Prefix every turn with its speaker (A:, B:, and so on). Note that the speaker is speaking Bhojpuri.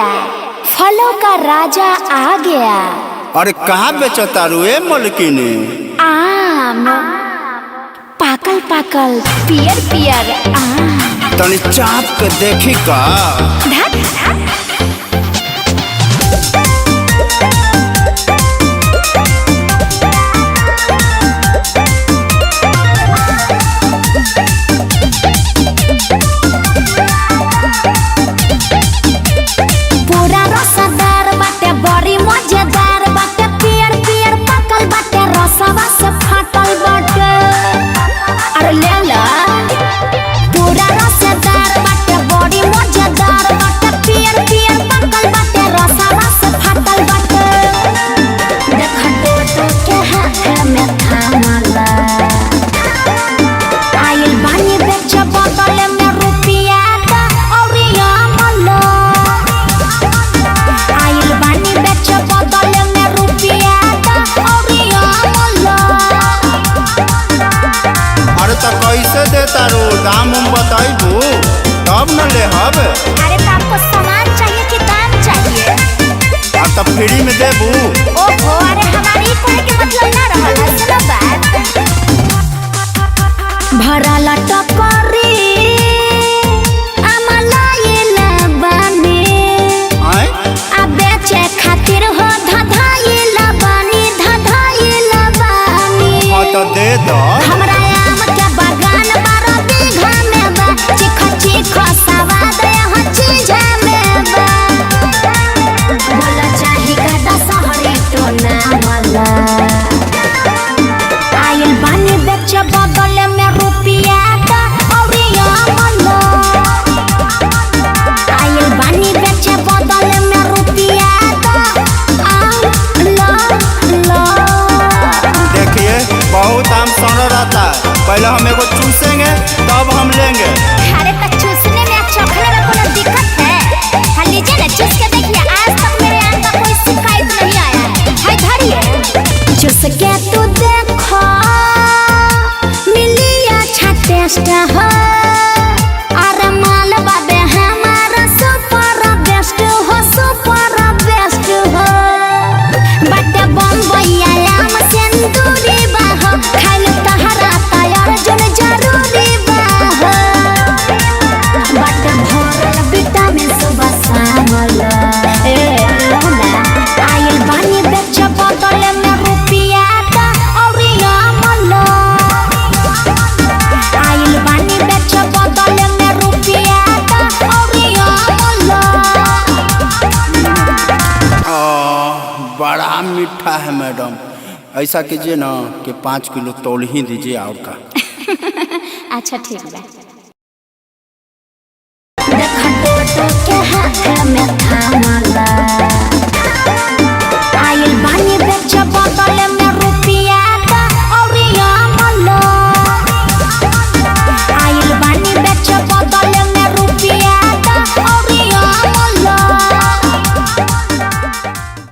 A: गया, फलों का राजा आ गया।
B: अरे कहाँ बेचतारू ए मलकिनी?
A: आम पाकल पाकल पियर पियर आम।
B: तनी चाप के देखी का।
A: धत। पूरा रसदार बाटे, बड़ी मजेदार बाटे, पियर पियर पाकल बाटे, रसवा से फाटल बाटे। अरे ले ला। पूरा रसदार बाटे, बड़ी मजेदार बाटे, पियर पियर पाकल बाटे, रसवा से फाटल बाटे। देख टोटो के हाथ में थामला, आइल बानी बेच बदले में रुपिया दा औरी अमला। आइल बानी बेच बदले में रुपिया दा औरी अमला।
B: अरे तो कैसे देतारू? दाम उम बताइबू तब न लेहब।
A: अरे तो आपको सामान चाहिए कि दाम चाहिए?
B: अब तो फ्री में देबू।
A: ओहो, अरे हमारी कोई के मतलब ना रहल है, सुनो बात। भरल टपरी अमलाइल बानी,
B: आय?
A: आ बेचे खातिर हो धधाइल बानी, धधाइल बानी।
B: हाँ तो दे दो।
A: हमरा आम के बगान 12 बीघा में बा, चिख चिख सवाद यहाँ चीज में बा। बोला चाही का दशहरी तो ना मला। आइल बानी बेच बदले में रुपिया दा औरी अमला। आइल बानी बेच बदले में रुपिया दा आम ला ला।
B: देखिए बहुत आम सड़ रहता है, पहले हम एगो चूसेंगे तब हम लेंगे।
A: अरे तो चूसने में चखने में कोनो दिक्कत है? हाँ लीजिए ना, चूस के देखिए, आज तक मेरे आम का कोई शिकायत नहीं आया है। हाय धरिए, चूस के तू देखो, मिली अच्छा टेस्ट हो। अरे माल बाबे हमारा सुपर बेस्ट हो, सुपर बेस्ट हो। बटे बम्बईया आम सिंदूरी बाहो, खाइल तहरा तैयार जोन जरूरी बाहो। बट भरल विटामिन सुबह शाम ला। ए लोला, आइल बानी बेच बदले में रुपिया दा औरी अमला। आइल बानी बेच बदले में रुपिया दा औरी अमला।
B: आ, बड़ा मीठा है मैडम। ऐसा कीजिए ना कि 5 किलो तोल ही दीजिए और का।
A: अच्छा ठीक बा। देख टोटो के